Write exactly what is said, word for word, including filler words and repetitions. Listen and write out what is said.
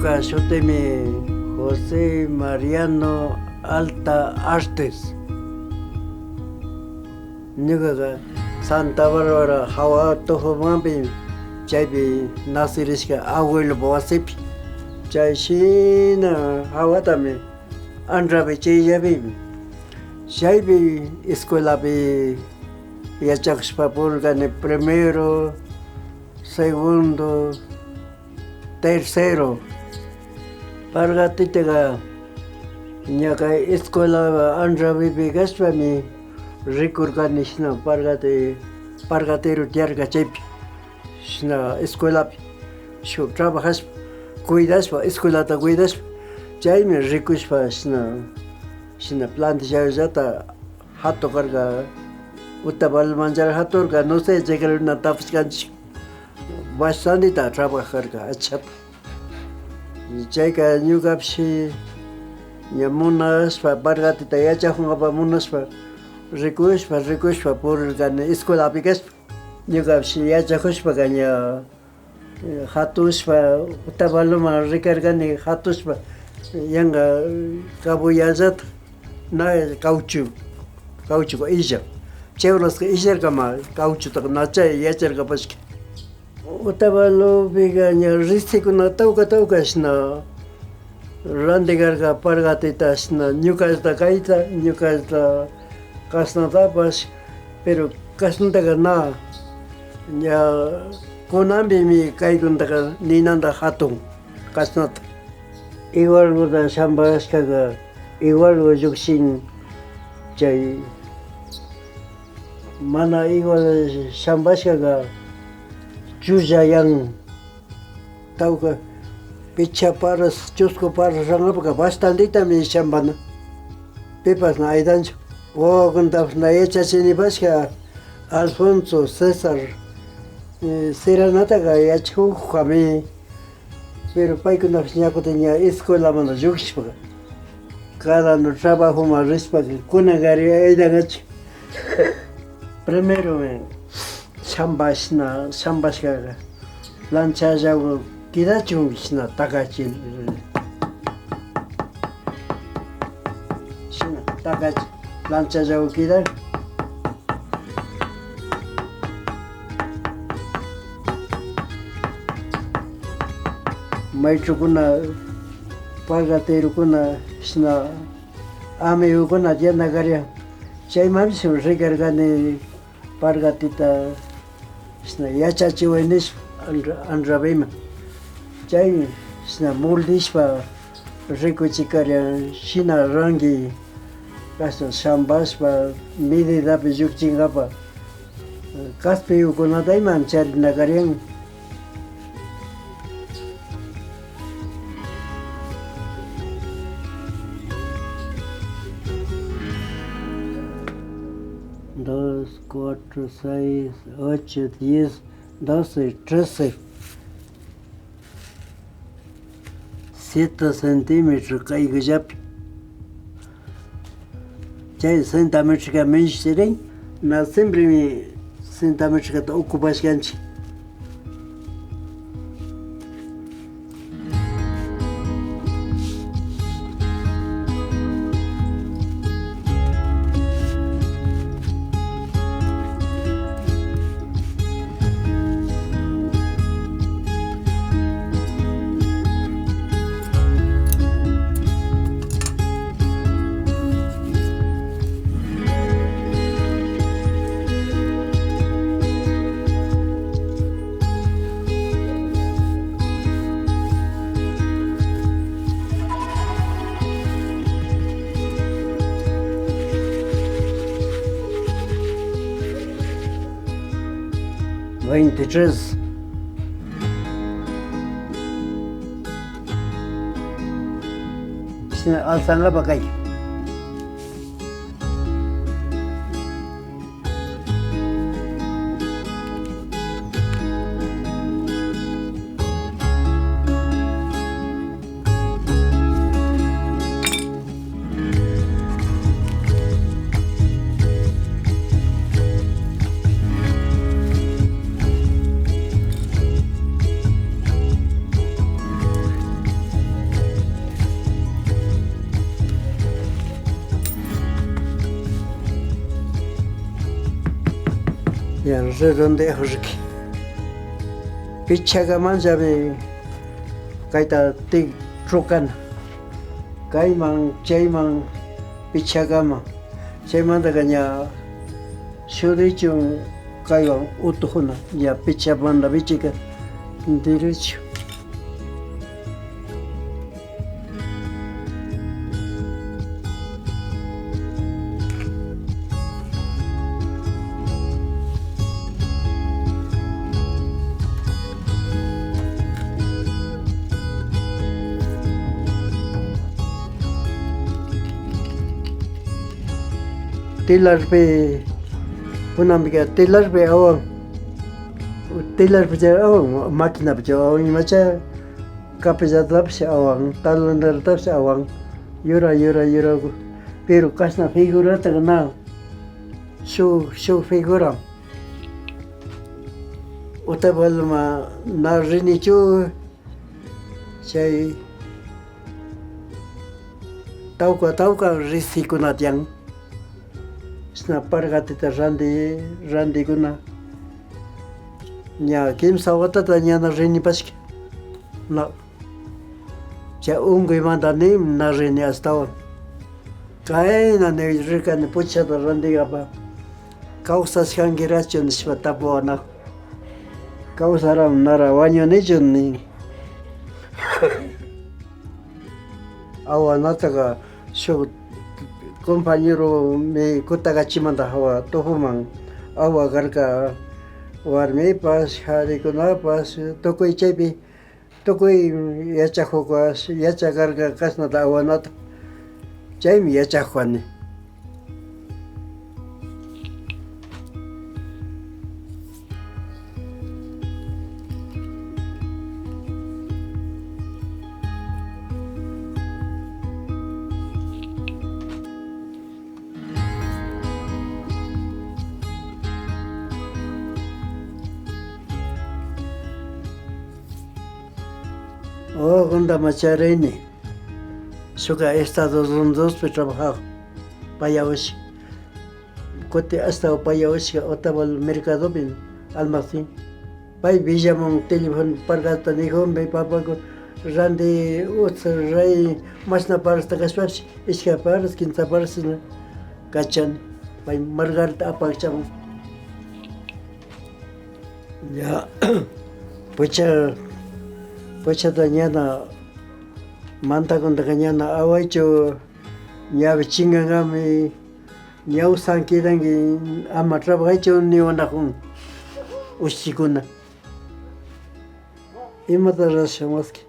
Shutimi José Mariano Alta Artes. Ñukaka Santa Bárbara hawa tukumanpi, chaypi nacirishka abuelopa wasipi. Chayshina hawatami Anrapi chayllapimi. Chaypi escuelapi yachakushpa purirkani primero, segundo, tercero. Pargatitaka ñuka escuela Anrapipi kashpami rikurkani shina pargati, pargatero tiyarka chaypi. Shina escuelapi shuk trabajashpa, cuidashpa, escuelata cuidashpa, chaymi rikushpa shina, shina plantillallata hatukarka, Otavalomanllara haturka, no sé, llegaruna tapishkanchik, bastanteta trabajarka, achata. Chayka ñukapish ña munashpa, pargatita yachakunkapak munashpa, rikushpa, rikushpa purirkani escuelapi kashpa. Ñukapish yachakushpaka ña, eh, hatushpa, Otavaloman rikarkani hatushpa, yanka, eh, kabullallata, na caucho, cauchoka illa. Chay horaska illarkama cauchotaka na chay yacharkapashka. Otavalopika ña riksikuna tawka tawka shina rantikarka pargatita shina ñukallata kayta, ñukallata kashnatapash, pero kashnataka na, ña kunanpimi kaykunataka ninanta hatun kashnata. Igualkuta shampashkaka igualku llukshin chay. Mana igual shampashkaka chullayan. Tawka pichka paras, chusku paras rankapaka bastantitami shampana. Pipash na aydanchu. Wawakunatapash na yachachinipashka Alfonso, César, eh, Siranataka yachakukami. Pero paykunapash ña kutin ña escuelamanta llukshishpaka, cada no trabajoman rishpaka, kunankarin aydankachu. Primeromi shampashna, shampashkaka, planchallawan kidachun shina takachi. Shina takachi, planchallawan kidan. Maestrokuna, pargaterokuna, shina amigokuna tiandakarian. Chaymanpish rikarkani pargatita shina yachachiway nishpa, Anra-, Anrapiman. Chay shina moldishpa rikuchikarian, shina ranki, kashna shampashpa, medidapi llukchinkapa, kaspiyokunata iman charinakarian. Dos, cuatro, seis, ocho, diez, doce, trece. Siete centímetros kaykullapi. Chay centimetroka mishirin, na siempremi centimetrokata ocupashkanchik. Veintitrés. Shina alzankapa kay. Ña redondeakurki. Pichakamanllami kayta tik trukana. Kayman, chayman, pichakaman. Chaymantaka ña shurichun kaywan utukuna. Ña pichamanta pichika derecho. Telarpi, kunanpika telarpi awan, telarpicha awan, maquinapicha awan, imacha capillatapish awan, talanderatapish awan, yura, yura, yura, pero kashna figurataka na, shuk, shuk figura. Otavaloman na rinichu, chay tawka, tawka risikuna tiyan. Shina pargatita randi, randikuna. Ña kimsa watata ñana rinipashka. Na. Chay unkuymanta nin na rini ashtawan. Kayna ni rirkani puchata randikapa. Kawsashkankirachu nishpa tapuwana. Kawsaran nara wañunichu nin. Awanataka shuk compañeromi Kutakachimantawa tupuman awa karka, warmipash, karikunapash, tukuy chaypi, tukuy yachakukpash yachak karka kashnata awanata. Chaymi yachakukani. Wawakuna macharini, shukka Estados Unidospi trabajak, paya ushi. Kutin ashtawan paya ushka Otavalo mercadopi almacén. Pay villamun teléfono pargata nikunpi, papaku randi utsa ray mashna parasta kashpapish, ishkay paras, kimsa paras shina kachani. Pay Margarita apakchamun. Ña, pucha, puchata ñana, mantakuntaka ñana awaychu, ñawi chinkankami, ñawsan kidanki, ama trabajaychu niwanakun ushikuna. Imata rurasha maski.